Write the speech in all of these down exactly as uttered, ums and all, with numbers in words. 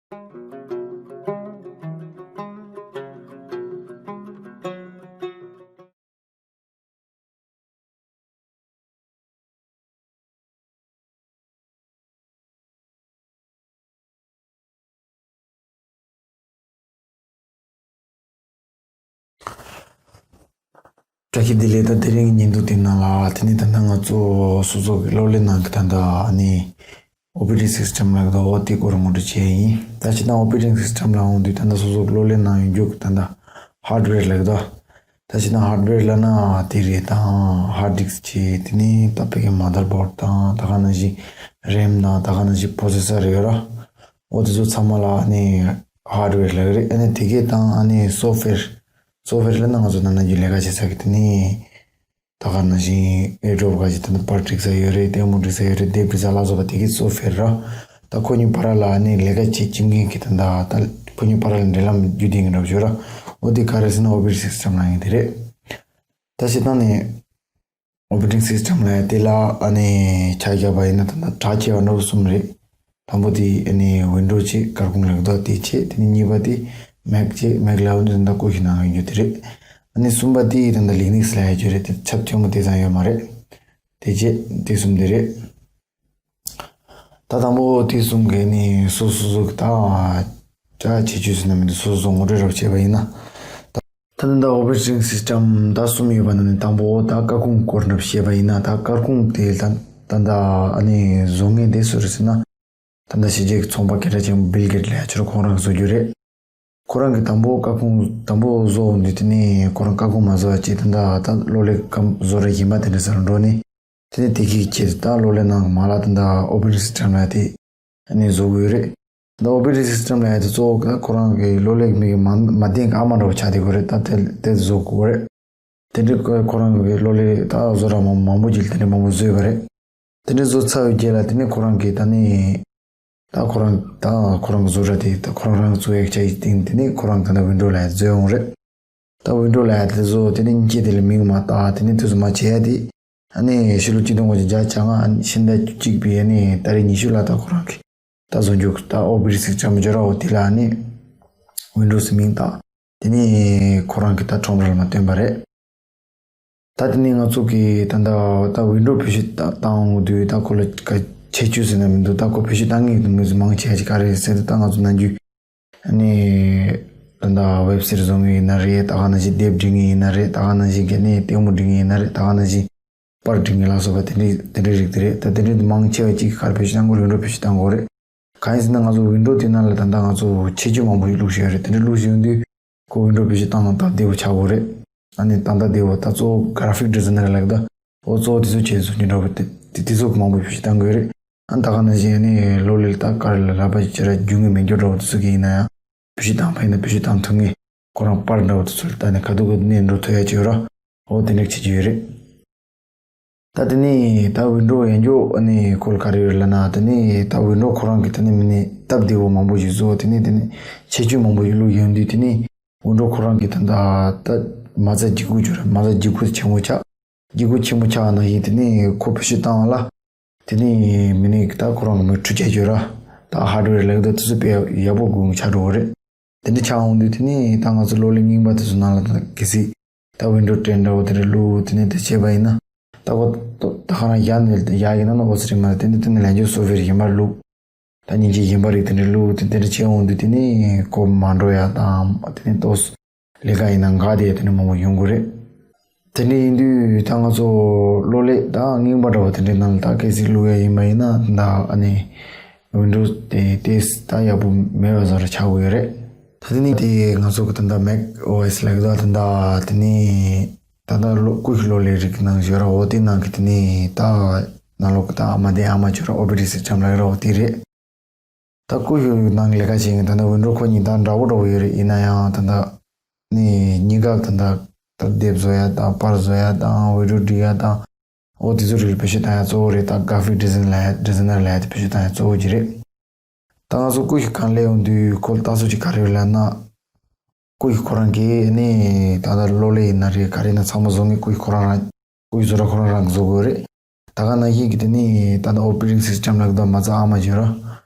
བཀྲ་ཤིས་བདེ་ལེགས། ད་དེ་རིང་གི་ཉིན་ཐོ་དེ་ནང་ལ་དེ་ནི་ད་ལྟ་ང་ཚོ་སོ་སོ་གི་གློག་ཀླད་ནང་གི་ད་ལྟ་ཨ་ནི་ཨོ་པ་རེ་ཊིང་སིས་ཊམ་ལབ་ཀྱི་འདུག་འོ་དེ་སྐོར་ངོ་སྤྲོད་བྱས་ཡིན། ད་ཕྱི་ནང་ཨོ་པ་རེ་ཊིང་སིས་ཊམ་ལ་འོང་དུས་ད་ལྟ་སོ་སོ་གི་གློག་ཀླད་ནང་ཡོད་རྒྱུ་གི་ད་ལྟ་ཧར་ཌི་ཝེར་ལབ་ཀྱི་འདུག་ད་ཕྱི་ནང་ཧར་ཌི་ཝེར་ལབ་ན་དེ་རེད། ད་ཧར་ཌི་སི་ཀི་བྱས། དེ་ནི་ད་ཕ་གི་མ་དར་བོར་ཌི་དང་ད་ག་ནང་བཞིན་རེམ་དང་ད་ག་ནང་བཞིན་པོ་སེ་སར་ཡོད་ར། འོ་དེ་ཚོ་ཚང་མ་ལ་ཨ་ནི་ཧར་ཌི་ཝེར་ལབ་ཀྱི་རེད། ཨ་ནི་དེ་གས་དང་ཨ་ནི་སོཕ་ཝེར། སོཕ་ཝེར་ལབ་ན་ང་ཚོ་ནང་ན་རྒྱུ་ལས་ཀ་བྱེད་ས་གི་དེ་ནི་ད་ག་ནང་བཞིན་ཨེར་ཌོབ་ག་ཅིག་ད་ནི་པར་སྒྲིག་ས་ཡོད་རེད། ལྟད་མོ་སྒྲིག་ས་ཡོད་རེད། དེབ་སྒྲིག་ས་ལ་སོགས་པ་དེ་གི་སོཕ་ཝེར་ར། ད་ཁོ་གཉིས་བར་ལ་ཨ་ནི་ལས་ཀ་བྱེད་བཅུག་མཁན་གི་ད་ད་ད་ཁོ་གཉིས་བར་ལ་འབྲེལ་ལམ་རྒྱུ་ལྡན་གི་འདྲ་པོ་ཡོད་ར། འོ་དེ་ག་རེ་ཟེར་ན་ཨོ་པ་རེ་ཊིང་སིས་ཊམ་ལབ་མཁན་དེ་རེད། ད་སྤྱིར་བཏང་ནས་ཨོ་པ་རེ་ཊིང་སིས་ཊམ་ལབ་ཡ་དེ་ལ་ཨ་ནི་ཆ་བཞག་པ་ཡིན་ན་ད་ལྟ་གྲངས་ཆེ་བ་འདྲ་པོ་གསུམ་རེད། དང་པོ་དེ་ཨ་ནི་ཝིན་ཌོ་བྱས་སྐར་ཁུང་ལབ་ཀྱི་འདུག་དེ་བྱས། དེ་ནས་གཉིས་པ་དེ་མེག་བྱས། མེག་ལབ་ཡ་འདི་ད་ལྟ་ཀུ་ཤུ་ནང་ཡོད་རྒྱུ་དེ་རེད། ཨ་ནི་གསུམ་པ་དེ་ད་ལྟ་ལི་ནིག་སི་ལབ་ཡ་རྒྱུ་རེད། དེ་ཁྱབ་ཆེན་པོ་དེ་ཙམ་ཡོད་མ་རེད། དེ་བྱས་དེ་གསུམ་དེ་རེད། ད་དང་པོ་དེ་གསུམ་གའི་ནི་སོ་སོ་སོ་གི་ད་ཅ་ཆེ་ཆུ་ཟེར་ན་མི་འདུག་སོ་སོ་སོ་ངོ་སྤྲོད་རབ་བྱས་པ་ཡིན་ན། ད་ད་ལྟ་ཨོ་པ་རེ་ཊིང་སིས་ཊམ་ད་གསུམ་ཡོད་པ་ནང་ནས་དང་པོ་ད་སྐར་ཁུང་སྐོར་རབ་བཤད་པ་ཡིན་ན། ད་སྐར་ཁུང་དེ་ད་ད་ད་ཨ་ནི་བཟོ་མཁན་དེ་སུ་རེད་ཟེར་ན། ད་ལྟ་ཕྱི་རྒྱལ་གྱི་ཚོང་པ་སྐད་གྲགས་ཆེན་པོ་བིལ་གེཊ་ལབ་ཡ་ཁྱོད་རང་ཁོང་རང་བཟོ་རྒྱུ་རེད། ཁོ་རང་གིས་དང་པོ་སྐར་ཁུང་དང་པོ་བཟོ་འོང་དུས་དེ་ནས་ཁོ་རང་སྐར་ཁུང་མ་བཟོ་བ་བྱས། ད་ད་ད་གློག་ཀླད་སྐམ་བཟོ་ར་ཡིན་པ་དེ་འདྲ་ས་ལ་འགྲོ་ནས། དེ་ནས་དེ་གི་ཆེད་དུ་ད་གློག་ཀླད་ནང་གི་མ་ལག་དེ་འདྲ་ཨོ་པ་རེ་ཊིང་སིས་ཊམ་ལ་དེ་ཨ་ནི་བཟོ་གི་ཡོད་རེད། ད་ཨོ་པ་རེ་ཊིང་སིས་ཊམ་ལ་ཡ་དེ་གཙོ་བོ་ད་ཁོ་རང་གི་གློག་ཀླད་མི་གི་མ་མ་བདེན་གི་ཨ་མ་འདྲ་བོ་ཆགས་བསྡད་ཡོད་རེད། ད་དེ་དེ་བཟོ་དགོས་རེད། དེ་འདྲའི་ཁོ་ཁོ་རང་གི་གློག་ཀླད་ད་བཟོ་གྲྭ་མང་མང་པོ་ཅིག་དེ་འདྲའི་མང་པོ་བཟོས་པ་རེད། དེ་འདྲའི་བཟོ་ཚར་བའི་རྗེས་ལ་དེ་ནས་ཁོ་རང་གིས་ད་ནི་ད་ཁོ་རང་ད་ཁོ་རང་གི་བཟོ་གྲྭ་དེ་ད་ཁོ་རང་རང་བཟོ་ཡག་ཆ་ཡི་སྟེང་དེ་ནས་ཁོ་རང་ད་ནི་ཝིན་ཌོ་ལ་ཡ་བཟོས་ཡོང་རེད། ད་ཝིན་ཌོ་ལ་ཡ་དེ་བཟོ་དེ་ནས་ཉིན་གཅིག་དེ་ལ་མིང་མ་བཏགས། དེ་ནས་དུས་སུ་མ་བྱས་ཡ་དེ་ཨ་ནི་ཕྱི་ལོ་གཅིག་སྟོང་དགུ་བརྒྱ་བརྒྱད་ཅུ་གྱ་ལྔ་ཨ་ནི་ཕྱི་ཟླ་བཅུ་གཅིག་པའི་ཨ་ནི་ཏ་རིག་ཉི་ཤུ་ལ་ད་ཁོ་རང་གིས་ད་བཟོ་རྒྱུ་ད་ཨོ་པ་རེ་ཊིང་སིས་ཊམ་བཟོ་གྲྭ་འོ་དེ་ལ་ཨ་ནི་ཝིན་ཌོ་སི་མིང་བཏགས། དེ་ནས་ཁོ་རང་གིས་ད་ཁྲོམ་ར་ལ་མ་བཏོན་པ་རེད། ད་དེ་ནས་ང་ཚོ་གིས་ད་ད་ད་ཝིན་ཌོ་བེད་སྤྱོད་བཏང་འོང་དུས་ད་ཁོ་ལ་ག་ཁྱད་ཆོས་ཟེར་ན་མི་འདུག་ད་ཁོ་བེད་སྤྱོད་བཏང་མཁན་གྱི་མི་ཚོ་མང་ཆེ་བ་ཅིག་ག་རེ་ཟེར་ད་ད་ང་ཚོ་ནམ་རྒྱུན་ཨ་ནི་ད་ད་ཝེབ་སའིཊ་བཟོ་མཁན་ཡིན་ན་རེད། ད་ག་ནང་བཞིན་དེབ་འབྲི་མཁན་ཡིན་ན་རེད། ད་ག་ནང་བཞིན་ག་ནས་ལྟད་མོ་འབྲི་མཁན་ཡིན་ན་རེད། ད་ག་ནང་བཞིན་པར་འབྲི་མཁན་ལ་སོགས་པ་དེ་འདྲའི་དེ་འདྲའི་རིགས་དེ་རེད། ད་དེ་འདྲའི་མང་ཆེ་བ་ཅིག་ག་རེ་བེད་སྤྱོད་བཏང་དགོས། ཝིན་ཌོ་བེད་སྤྱོད་བཏང་དགོས་རེད། གང་ཡིན་ཟེར་ན་ང་ཚོ་ཝིན་ཌོ་དེ་ནང་ལ་ད་ལྟ་ང་ཚོ་ཁྱད་ཆོས་མང་པོ་ཞིག་བླུགས་བཞག་ཡོད་རེད། དེ་འདྲ་བླུགས་བཞག་ཡོང་དུས་ཁོ་ཝིན་ཌོ་བེད་སྤྱོད་བཏང་ན་སྟབས་བདེ་པོ་ཆགས་དགོས་རེད། ཨ་ནི་ཏན་ཏན་བདེ་པོ་ད་གཙོ་བོ་གྷ་ར་ཕིག་ཌི་ཛའི་ནར་ལབ་ད་ཨོ་གཙོ་བོ་དེ་ཚོ་བྱས་བཟོ་རྒྱུ་འདྲ་པོ་དེ་དེ་དེ་ཚོ་གི་མང་པོ་བེད་སྤྱོད་བཏང་དགོས་རེད། ཨ་ད་ག་ནང་བཞིན་ཨ་ནི་གློག་ཀླད་ད་ག་རེ་ལ་ལབ་པ་ཅིག་ར་རྒྱུས་མངའ་མེད་རྒྱུ་འདྲ་པོ་དེ་ཚོ་གི་ཡིན་ན་ཡང་བེད་སྤྱོད་བཏང་ཕ་ཡིན་ན་བེད་སྤྱོད་བཏང་ཐུབ་ངེས། ཁོ་རང་པར་འདྲ་པོ་དེ་ཚོ་ལ་ལྟ་ནས་ག་དུས་ག་དུས་ནས་འགྲོ་ཐུབ་ཡ་ཅིག་ཡོད་ར། ཨོ་དེ་འདྲ་བྱེད་ཀྱི་ཡོད་རེད། ད་དེ་ནས་ད་ཝིན་ཌོ་ཡན་ཆོད་ཨ་ནི་ཁོ་ལ་ག་རེ་ཡོད་ལབ་ན། དེ་ནས་ད་ཝིན་ཌོ་ཁོ་རང་གི་དེ་ནས་མི་ནི་སྟབས་བདེ་བོ་མང་པོ་ཞིག་བཟོ། དེ་ནས་དེ་ནས་ཁྱད་ཆོས་མང་པོ་ཞིག་བླུགས་ཡོང་དུས་དེ་ནས་ཝིན་ཌོ་ཁོ་རང་གི་ད་ད་ད་མ་རྩ་ལྗིད་ཁོག་ཅིག་ཡོད་ར། མ་རྩ་ལྗིད་ཁོག་ཆེན་པོ་ཆགས། ལྗིད་ཁོག་ཆེན་པོ་ཆགས་ནང་བཞིན་དེ་ནས་ཁོ་བེད་སྤྱོད་བཏང་བ་ལ་དེ་ནས་མི་ནི་ད་ཁོ་རང་གི་མི་འཕྲུལ་ཆས་ཅིག་ཡོད་ར། ད་ཧར་ཌི་ཝེར་ལབ་ད་དེ་ཚོ་དཔེ་ཡག་པོ་དགོས་ཆགས་འགྲོ་གི་རེད། དེ་འདྲ་ཆགས་འོང་དུས་དེ་ནས་ད་ང་ཚོ་གློག་ཀླད་རྙིང་པ་དེ་ཚོ་ནང་ལ་ད་གལ་སྲིད་ད་ཝིན་ཌོ་ཊེན་འདྲ་བོ་དེ་འདྲ་བླུགས། དེ་ནས་དེ་བྱས་པ་ཡིན་ན་ད་གོ་ད་ག་རང་ཡག་ནས་ཡག་ཡིན་ན་ནི་ཨོ་ཙི་རེད་མ་རེད། དེ་འདྲ་དེ་ནས་ལན་ཆོད་སོ་ཕེར་གཞན་པ་བླུགས། ད་མཉེན་ཆས་གཞན་པ་རིགས་དེ་འདྲ་བླུགས། དེ་དེ་འདྲ་བྱས་འོང་དུས་དེ་ནས་གོ་མ་འགྲོ་ཡ་དང་དེ་ནས་ཏོག་ཙམ་ལས་ཀ་ཡིན་ན་འགག་བསྡད་ཡ་དེ་འདྲ་མང་པོ་ཡོང་གི་རེད། དེ་འདྲ་ཡིན་དུས་ད་ང་ཚོ་གློག་ཀླད་ད་རྙིང་པ་འདྲ་བོ་དེ་འདྲའི་ནང་ལ་ད་གལ་སྲིད་བླུགས་ཡ་ཡིན་པ་ཡིན་ན་ད་ཨ་ནི་ཝིན་ཌོ་སི་དེ་ཏོག་ཙམ་ད་ཡག་པོ་མེད་པ་བཟོ་འདྲ་ཆགས་ཀྱི་ཡོད་རེད། ད་དེ་ནས་དེ་ང་ཚོ་གི་ད་ལྟ་མེག་ཨོ་ཨེ་སི་ལབ་ཀྱི་འདུག་ད་ལྟ་དེ་ནས་ད་ལྟ་གློག་ཀུ་ཤུ་གློག་ཀླད་རིགས་ནང་བཞིན་ར། འོ་དེ་ནང་གི་དེ་ནས་ད་ནང་ལོགས་ཀྱི་ད་ཨ་མ་དེ་ཨ་མ་ཅིག་ར། ཨོ་པ་རེ་ཊིང་སིས་ཊམ་ལབ་ཀྱི་ར། འོ་དེ་རེད། ད་ཀུ་ཤུ་ནང་ལས་ཀ་བྱེད་མཁན་ད་ལྟ་ཝིན་ཌོ་ཁོ་གཉིས་ད་འདྲ་པོ་འདྲ་པོ་ཡོད་རེད། ཡིན་ན་ཡང་ད་ལྟ་ནི་གཉིས་ཀ་ད་ལྟ་ད་དེབ་བཟོ་ཡ་དང་པར་བཟོ་ཡ་དང་བི་ཌིའོ་སྒྲིག་ཡ་དང་འོ་དེ་ཚོ་རིགས་ལ་བེད་སྤྱོད་བཏང་ཡ་གཙོ་བོ་རེད། ད་གྷ་ར་ཕིག་ཌི་ཛའིན་ལབ་ཡ་ཌི་ཛའིན་ནར་ལབ་ཡ་དེ་བེད་སྤྱོད་བཏང་ཡ་གཙོ་བོ་ཅིག་རེད། ད་ང་ཚོ་ཀུ་ཤུ་སྒང་སླེབས་ཡོང་དུས་ཁོ་ལ་ལྟ་ཚུལ་ཅིག་ག་རེ་ཡོད་ལབ་ན། ཀུ་ཤུ་ཁོ་རང་གིས་ནི་ད་ལྟ་གློག་ཀླད་ཡིན་ན་རེད་ག་རེ་ཡིན་ན་ཚང་མ་བཟོ་མཁན་ཀུ་ཤུ་ཁོ་རང་རང་ཀུ་ཤུ་བཟོ་གྲྭ་ཁོ་རང་རང་གིས་བཟོ་དགོས་རེད། ད་ག་ནང་བཞིན་གྱི་དེ་ནི་ད་ལྟ་ཨོ་པ་རེ་ཊིང་སིས་ཊམ་ལབ་ཀྱི་འདུག་མ་རྩ་ཨ་མ་ཅིག་ཡོད་ར།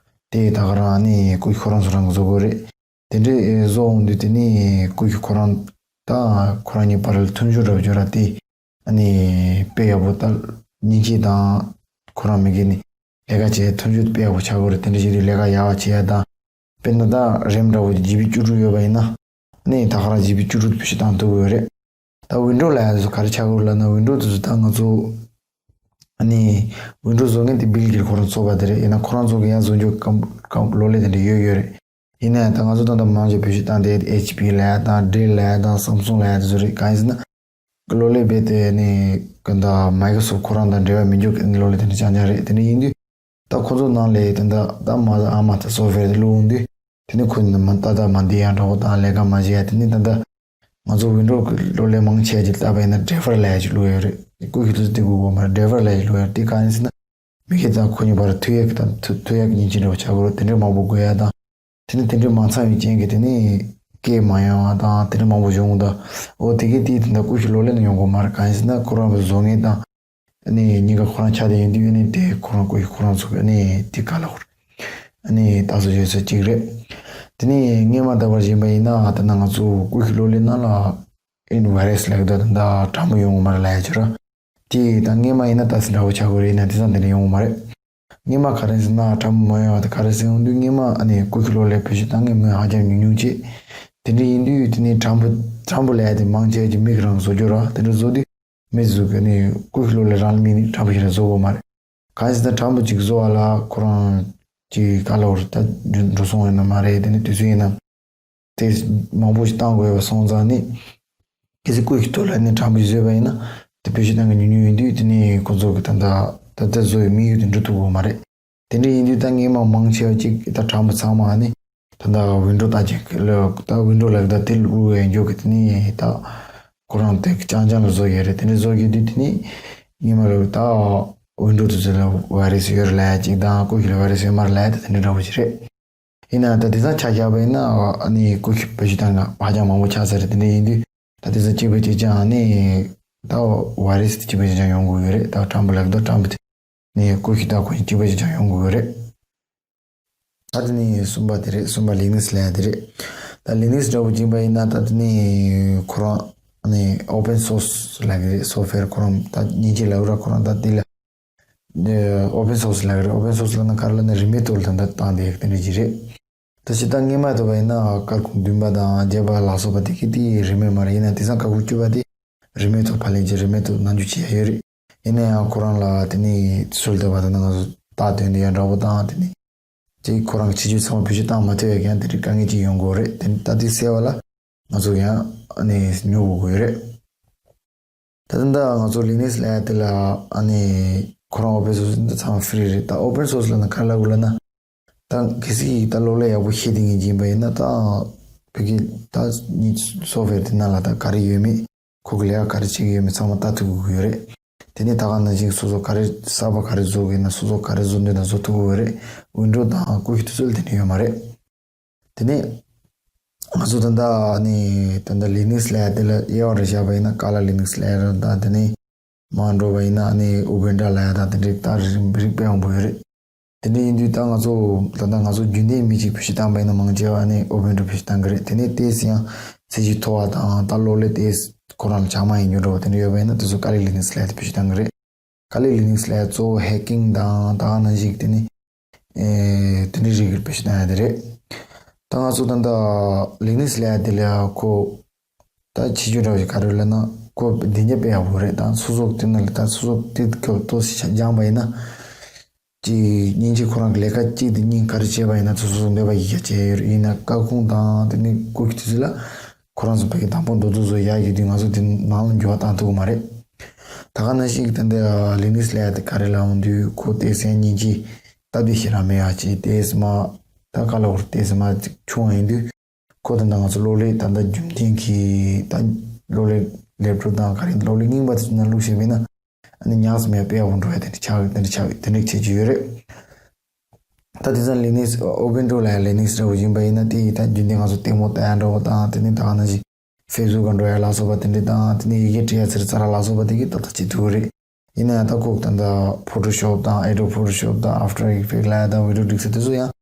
དེ་ད་ག་རང་ནི་ཀུ་ཤུ་ཁོ་རང་ཚོ་རང་གིས་བཟོ་དགོས་རེད། དེ་འདྲའི་བཟོ་འོང་དུས་དེ་ནི་ཀུ་ཤུ་ཁོ་རང་དང་ཁོ་རང་གཉིས་བར་ལ་མཐུན་སྦྱོར་འདྲ་བོ་ཅིག་ཡོད་ར། དེ་ཨ་ནི་དཔེ་ཡག་པོ་ད་མཉེན་ཆས་དང་ཁོ་རང་མི་གི་ནི་ལས་ཀ་བྱེད་མཐུན་སྦྱོར་དཔེ་ཡག་པོ་ཆགས་དགོས་རེད། དེ་འདྲ་བྱེད་དུས་ལས་ཀ་ཡག་པ་བྱེད་ཡ་དང་། དཔེར་ན་ད་རེམ་འདྲ་བོ་ཇི་བི་བཅུ་དྲུག་ཡོད་པ་ཡིན་ན། ནི་ད་ག་རང་ཇི་བི་བཅུ་དྲུག་བེད་སྤྱོད་བཏང་ཐུབ་ཀྱི་ཡོད་རེད། ད་ཝིན་ཌོ་ལབ་ཡ་དེ་ཚོ་ག་རེ་ཆགས་ཀྱི་ཡོད་ལབ་ན། ཝིན་ཌོ་དེ་ཚོ་ད་ང་ཚོ་ཨ་ནི་ཝིན་ཌོ་བཟོ་མཁན་དེ་བྷིལ་གེཊ་ཁོ་རང་བཟོས་པ་དེ་རེད། ཡིན་ན་ཁོ་རང་ཚོ་གི་ཡང་བཟོ་རྒྱུ་སྐམ་སྐམ་གློག་ཀླད་དེ་འདྲ་ཡོད་ཡོད་རེད། ཡིན་ན་ཡང་ད་ང་ཚོ་ད་ལྟ་མང་ཆེ་བེད་སྤྱོད་བཏང་དེ་ཨེཆ་པི་ལབ་ཡ་དང་ཌེལ་ལབ་ཡ་དང་སམ་སུང་ལབ་ཡ་དེ་ཚོ་རེད། གང་ཡིན་ཟེར་ན། གློག་ཀླད་རྦད་དེ་ནི་ག་འདྲ་མའི་ཀྲོ་སོབ་ཁོ་རང་དང་འབྲེལ་བ་མི་འཇུག་གི་གློག་ཀླད་དེ་འདྲ་རྐྱང་རྐྱང་རེད། དེ་འདྲ་ཡིན་དུས་ད་ཁོ་ཚོ་ནང་ལ་ད་ལྟ་ད་མ་ད་ཨ་མ་ད་སོབ་ཝེར་དེ་བླུགས་འོང་དུས་དེ་ནི་ཁོ་ནི་མ་ད་ད་མ་འདི་ཡང་འགྲོ་དང་ལས་ཀ་མ་བྱེད་ཡ། དེ་ནི་ད་ལྟ་ང་ཚོ་ཝིན་ཌོ་གི་གློག་ཀླད་མང་ཆེ་བ་ཅིག་བལྟས་པ་ཡིན་ན་ཌྲའི་ཝར་ལབ་ཡ་ཅིག་བླུགས་ཡོད་རེད། ཀུ་ཤུ་དེ་ཚོ་དེ་དགོས་གོ་མ་རེད། ཌྲའི་ཝར་ལབ་ཡ་ཅིག་བླུགས་ཡོད་རེད། དེ་གང་ཡིན་ཟེར་ན། མི་སྒེར་དང་ཁོ་གཉིས་བར་ཐུག་ཡག་གི་དང་ཐུག་ཐུག་ཡག་གི་མཉེན་ཆས་འདྲ་བོ་ཆགས་དགོས་རེད། དེ་འདྲའི་མང་པོ་དགོས་ཡ་དང་། དེ་ནི་དེ་འདྲའི་མང་ཙམ་ཡོད་རྐྱེན་གྱིས་དེ་ནི་སྐད་མ་ཡོང་བ་དང་དེ་འདྲ་མང་པོ་བྱུང་ད། འོ་དེ་གས་དེ་དེ་འདྲ་ཀུ་ཤུ་གློག་ཀླད་ནང་ཡོང་གི་མ་རེད། གང་ཡིན་ཟེར་ན་ཁོ་རང་བཟོ་མཁན་དང་ཨ་ནི་གཉིས་ཀ་ཁོ་རང་ཆ་དེ་ཡིན་དུས་ཨ་ནི་དེ་ཁོ་རང་ཀུ་ཤུ་ཁོ་རང་ཚོ་གི་ཨ་ནི་དེ་ག་ལ་ཧོར་ཨ་ནི་ད་གཟོད་བྱས་ཚོད་ཅིག་རེད། དེ་ནི་སྔས་མ་ད་བར་བཞིན་པ་ཡིན་ན་ད་ནང་ང་ཚོ་ཀུ་ཤུ་གློག་ཀླད་ནང་ལ་ཨིན་ཝའི་རས་ལབ་ཀྱི་འདུག་ད་ལྟ་དྲང་པོ་ཡོང་གི་མ་རེད་ལབ་ཡ་ཅིག་ར། དེ་ད་སྔས་མ་ཡིན་ན་ད་སི་འདྲ་བོ་ཆགས་དགོས་རེད། ཡིན་ན་དེང་སང་དེ་འདྲ་ཡོང་གི་མ་རེད། སྔས་མ་ག་རེ་ཟེར་ན་དྲང་པོ་མ་ཡོང་བ་དེ་ག་རེ་ཟེར་ཡོང་དུས་སྔས་མ་ཨ་ནི་ཀུ་ཤུ་གློག་ཀླད་བེད་སྤྱོད་བཏང་མཁན་མི་ཧ་ཅང་ཉུང་ཉུང་བྱས། དེ་འདྲ་ཡིན་དུས་དེ་ནི་དྲང་པོ་དྲང་པོ་ལབ་ཡ་དེ་མང་ཆེ་བ་ཅིག་མིག་རང་བཟོ་རྒྱུ་ར། དེ་འདྲ་བཟོ་དུས་མི་ཚོ་གི་ནི་ཀུ་ཤུ་གློག་ཀླད་རང་ལ་མིག་ནི་དྲང་པོ་ཞིག་ར་བཟོ་དགོས་མ་རེད། གང་ཡིན་ཟེར་ན་དྲང་པོ་ཅིག་བཟོ་བ་ལ་ཁོ་རང་ཅིག་ག་ལ་བར་ད་འགྲོ་སོང་ཡོད་ན་མ་རེད། དེ་ནི་དུས་ཚོད་ཡིན་ན། དེ་མང་པོ་ཞིག་བཏང་དགོས་པ་སོང་ཙང་ནི། གལ་སྲིད་ཀུ་ཤུ་ཐོག་ལ་ནི་དྲང་པོ་ཞིག་བཟོས་པ་ཡིན་ན། དེ་བེད་སྤྱོད་བཏང་མཁན་ཉུང་ཉུང་ཡིན་དུས་དེ་ནི་ཁོ་ཚོ་གི་ད་ལྟ་ད་ལྟ་བཟོ་བའི་དམིགས་ཡུལ་དེ་འགྲུབ་ཐུབ་ཀྱི་ཡོད་མ་རེད། དེ་འདྲ་ཡིན་དུས་ད་སྔས་མ་མང་ཆེ་བ་ཅིག་ད་དྲང་པོ་ཚང་མ་ནི་ད་ལྟ་ཝིན་ཌོ་ད་ཅིག་ལ་ད་ཝིན་ཌོ་ལ་ད་དེ་བླུགས་ཡོད་འཇོག་གི། དེ་ནི་ད་ཁོ་རང་དེ་རྐྱང་རྐྱང་ལ་བཟོ་ཡོད་རེད། དེ་འདྲ་བཟོ་ཡོད་དུས་དེ་ནི་སྔས་མ་ལ་ད་ཝིན་ཌོ་དེ་ཚོ་ལ་ཝའི་རས་ཡོད་རེད་ལབ་ཡ་ཅིག་དང་ཀུ་ཤུ་ལ་ཝའི་རས་ཡོད་མ་རེད་ལབ་ཡ་ད་དེ་འདྲ་འདྲ་བོ་ཞིག་རེད། ཡིན་ན་ད་དེང་སང་ཆ་བཞག་པ་ཡིན་ན་ཨ་ནི་ཀུ་ཤུ་བེད་སྤྱོད་བཏང་མཁན་ཧ་ཅང་མང་པོ་ཆགས་ཚར་རེད། དེ་འདྲ་ཡིན་དུས་ད་དེང་སང་གཅིག་པ་གཅིག་རྐྱང་ཨ་ནི་ད་ཝའི་རས་དེ་གཅིག་པ་གཅིག་རྐྱང་ཡོང་དགོས་ཡོད་རེད། ད་དྲང་པོ་ལབ་ད་དྲང་པོ་དེ་ནི་ཀུ་ཤུ་ད་ཁོ་གཅིག་པ་གཅིག་རྐྱང་ཡོང་དགོས་ཡོད་རེད། ད་དེ་ནི་གསུམ་པ་དེ་རེད། གསུམ་པ་ལི་ནིག་སི་ལབ་ཡ་དེ་རེད། ད་ལི་ནིག་སི་འདྲ་བོ་ཡིན་པ་ཡིན་ན་ད་དེ་ནི་ཁོ་རང་ཨ་ནི་ཨོ་པན་སོར་སི་ལབ་ཀྱི་རེད། སོབ་ཝེར་ཁོ་རང་ད་མཉེན་ཆས་ལབ་ར། ཁོ་རང་ད་དེ་ལ། ཨོ་པན་སོར་སི་ལབ་ཀྱི་རེད། ཨོ་པན་སོར་སི་ལབ་ན་ག་རེ་ལབ་ན་རིན་མེད་ཐོག་ལ་ད་ལྟ་བཏང་བསྡད་ཡག་དེ་འདྲ་ཅིག་རེད། ད་སྤྱིར་བཏང་སྔས་མ་ཐོབ་པ་ཡིན་ན་སྐར་ཁུང་བདུན་པ་དང་བརྒྱད་པ་ལ་སོགས་པ་དེ་གི་དེ་རིན་མེད་མ་རེད། ཡིན་ན་དེང་སང་སྐར་ཁུང་བཅུ་པ་དེ་རིན་མེད་ཐོག་ཕབ་ལེན་གྱི་རིན་མེད་ཐོག་ནང་འཇུག་བྱེད་ཡ་ཡོད་རེད། ཡིན་ན་ཡང་ཁོ་རང་ལ་དེ་ནི་སུལ་ཐོབ་པ་དང་ང་ཚོ་རྟགས་སྟོན་དེ་ཡང་འདྲ་པོ་དང་དེ་ནི་དེ་ཁོ་རང་གི་ཆེད་ཇུས་ཚང་མ་བེད་སྤྱོད་བཏང་མ་ཐུབ་ཡ་གི་ཡང་དེ་འདྲའི་དཀའ་ངལ་ཅིག་ཡོང་གི་ཡོད་རེད། དེ་ནི་ད་དེ་སེལ་བ་ལ་ང་ཚོ་ཡང་ཨ་ནི་ཉོ་དགོས་ཀྱི་ཡོད་རེད། ད་ལྟ་ང་ཚོ་ལི་ནིག་སི་ལབ་ཡ་དེ་ལ་ཨ་ནི་ཁོ་རང་ཨོ་པན་སོར་སི་འདི་ཚང་མ་ཧྥི་རི་རེད། ད་ཨོ་པན་སོར་སི་ལབ་ན་ག་རེ་ལབ་དགོས་ལབ་ན། ད་གལ་སྲིད་ད་གློག་ཀླད་ཡག་པོ་ཤེས་བསྡད་མཁན་ཅིག་ཡིན་པ་ཡིན་ན་ད་བོད་ཀྱི་ད་སོབ་ཝེར་དེ་ནང་ལ་ད་ག་རེ་ཡོད་མེད། ཁོ་གི་ལས་ཀ་ག་རེ་བྱེད་ཀྱི་ཡོད་མེད་ཚང་མ་ལྟ་ཐུབ་ཀྱི་ཡོད་རེད། དེ་ནས་ད་ག་ནང་བཞིན་སོ་སོ་ག་རེ་གསར་པ་ག་རེ་བཟོ་གི་ཡིན་ན་སོ་སོ་ག་རེ་བཟོ་འདོད་ན་བཟོ་ཐུབ་ཀྱི་ཡོད་རེད། ཝིན་ཌོ་དང་ཀུ་ཤུ་དེ་ཚོ་ལ་དེ་འདྲ་ཡོད་མ་རེད། དེ་ནས་ང་ཚོ་ད་ལྟ་ནི་ད་ལྟ་ལི་ནིག་སི་ལབ་ཡ་དེ་ལ་དབྱེ་བ་རེ་བཞག་པ་ཡིན་ན་ཀ་ལ་ལི་ནིག་སི་ལབ་ཡ་རེད། ད་དེ་ནས་མར་འགྲོ་བ་ཡིན་ན་ནི་ཨུ་བན་ཌ་ལབ་ཡ་དང་དེ་འདྲའི་ད་རིགས་རིགས་དཔེ་མང་པོ་ཡོད་རེད། དེ་འདྲ་ཡིན་དུས་ད་ང་ཚོ་ད་ལྟ་ང་ཚོ་རྒྱུན་ལྡན་མི་གཅིག་བེད་སྤྱོད་བཏང་པ་ཡིན་ན་མང་ཆེ་བ་ནི་ཨུ་བན་ཌ་བེད་སྤྱོད་བཏང་གི་རེད། དེ་ནས་ཏོག་ཙམ་ཡང་ཚད་གཞི་མཐོ་བ་དང་ད་གློག་ཀླད་ཏོག་ཙམ་ཁོ་རང་ལ་ཆགས་མ་ཡིན་རྒྱུ་འདྲ་བོ་དེ་འདྲ་ཡོད་པ་ཡིན་ན་དེ་ཚོ་ཀ་ལི་ལི་ནིག་སི་ལབ་ཡ་དེ་བེད་སྤྱོད་བཏང་གི་རེད། ཀ་ལི་ལི་ནིག་སི་ལབ་ཡ་གཙོ་བོ་ཧེག་ཀིང་དང་ད་ག་ནང་བཞིན་དེ་ནི་ཨེ་དེ་འདྲའི་རིགས་ཀྱི་བེད་སྤྱོད་བཏང་ཡ་དེ་རེད། ད་ང་ཚོ་ད་ལྟ་ལི་ནིག་སི་ལབ་ཡ་དེ་ལ་ཁོ་ད་ཕྱི་རྒྱུ་འདྲ་བ་ཞིག་ག་རེ་ལབ་ན་ཁོ་བདེ་འཇགས་དཔེ་ཡག་པོ་རེད། ད་སོ་སོ་དེ་ནང་ལ་ད་སོ་སོ་དེ་སྐབས་ཏོག་ཙམ་སྦྱངས་པ་ཡིན་ན་ཅིག་མཉེན་ཆས་ཁོ་རང་གི་ལས་ཀ་གཅིག་དང་གཉིས་ག་རེ་བྱས་པ་ཡིན་ན་སོ་སོ་འདོད་པ་ཡིན་ཡ་བྱས་ཡོད་རེད། ཡིན་ན་སྐར་ཁུང་དང་དེ་ནི་ཀུ་ཤུ་དེ་ཚོ་ལ་ཁོ་རང་ཚོ་བོད་ཀྱི་དང་པོ་མདོ་རྫོང་བཟོ་ཡག་ཡོད་དུས་ང་ཚོ་དེ་ནང་ལ་འགྱུར་བ་བཏང་ཐུབ་ཀྱི་མ་རེད། ད་ག་ནང་བཞིན་གྱི་ད་འདི་ལི་ནིག་སི་ལབ་ཡ་དེ་ག་རེ་ལབ་འོང་དུས་ཁོ་ཏོག་ཙམ་མཉེན་ཆས་སྟབས་བདེ་ཞེ་དྲག་མེད་ཡ་ཅིག་ཏོག་ཙམ་མ་ད་ག་ལ་བར་ཏོག་ཙམ་མ་ཅིག་ཆུང་བ་ཡིན་དུས་ཁོ་ད་ལྟ་ང་ཚོ་གློག་ཀླད་ད་ལྟ་རྒྱུན་ལྡན་གྱི་ད་གློག་ཀླད་ལེབ་ཊོབ་དང་ག་རེ་གློག་ཀླད་རྙིང་པ་དེ་ཚོ་ནང་བླུགས་བཞག་པ་ཡིན་ན་ཨ་ནི་ཉག་ཙམ་ཡང་དཔེ་ཡག་པོ་འགྲོ་ཡ་དེ་འདྲ་ཆགས་དེ་འདྲ་ཆགས་དེ་འདྲ་བྱེད་ཀྱི་ཡོད་རེད། ད་དེང་སང་ལི་ནིག་སི་ཨུ་བན་ཌུ་ལབ་ཡ་ལི་ནིག་སི་འདྲ་བོ་ཡིན་པ་ཡིན་ན་དེ་ཡི་ད་རྒྱུན་ལྡན་ང་ཚོ་ལྟད་མོ་ལྟ་ཡ་འདྲ་བོ་དང་དེ་ནི་ད་ག་ནང་བཞིན་ཕེ་སི་བུག་ག་འགྲོ་ཡ་ལ་སོགས་པ་དེ་འདྲ་དང་དེ་ནི་ཡི་གེ་འབྲི་ཡ་ཟེར་ཙ་ར་ལ་སོགས་པ་དེ་གི་ཏག་ཏག་བྱེད་ཐུབ་ཀྱི་རེད། ཡིན་ན་ཡང་ད་ཁོ་ད་ལྟ་ཕོ་ཊོ་ཤོབ་དང་ཨེ་ཌོབ་ཕོ་ཊོ་ཤོབ་དང་ཨབ་ཊར་ཨེ་ཕེག་ལབ་ཡ་དང་བི་ཌིའོ་སྒྲིག་ས་དེ་ཚོ་ཡང་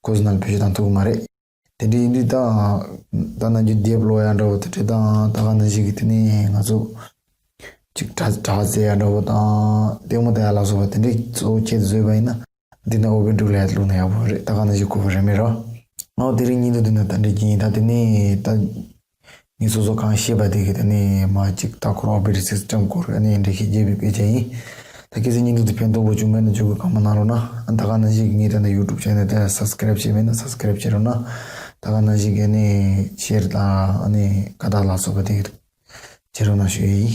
ཁོ་ཚོ་ནང་ལ་བེད་སྤྱོད་བཏང་ཐུབ་ཀྱི་མ་རེད། དེ་འདྲ་ཡིན་དུས་ད་ད་ནང་རྒྱུ་དེབ་ཀློག་ཡ་འདྲ་བོ་དེ་འདྲ་དང་ད་ག་ནང་བཞིན་གྱི་དེ་ནས་ང་ཚོ་ཅིག་དྲ་དྲ་རྩེ་ཡ་འདྲ་བོ་དང་ལྟད་མོ་ལྟ་ཡ་ལ་སོགས་པ་དེ་འདྲ་གཙོ་བོ་ཁྱེད་བཟོས་པ་ཡིན་ན། འདི་ན་ཨོ་བེ་འབྲུག་ལ་ཡ་བླུགས་ན་ཡག་པོ་རེད། ད་ག་ནང་བཞིན་གོ་བ་རེད་མེད་ར། ཨོ་དེ་རིང་བརྙན་ཐུང་འདི་ན་ད་འདྲ་གྱིན། ད་དེ་ནས་ད་ངས་སོ་སོ་གང་ཤེས་པ་དེ་གི་དེ་ནས་མ་ཅིག་ད་ཁོ་རང་ཨོ་བེ་སི་ཊམ་སྐོར་ཨ་ནི་འགྲེལ་བཤད་རྒྱས་པའི་སྐད་ཆ་ཡིན། ད་གལ་སྲིད་བརྙན་ཐུང་འདི་ཕན་ཐོགས་པོ་བྱུང་མེད་ན་ཆོག་གི་གང་མ་གནང་རོགས་གནང་། ད་ག་ནང་བཞིན་གྱི་ངས་ད་ནས་ཡུ་ཊུབ་ཆེ་ནལ་དེ་ལ་སབ་སི་ཀ་རེབ་བྱས་མེད་ན་སབ་སི་ཀ་རེབ་བྱེད་རོགས་གནང་། ད་ག་ནང་བཞིན་གྱི་ཨ་ནི་ཤེར་དང་ཨ་ནི་ཀ་དག་ལ་སོགས་པ་དེ་གི་བྱེད་རོགས་གནང་ཞུ་ཡི་ཡིན།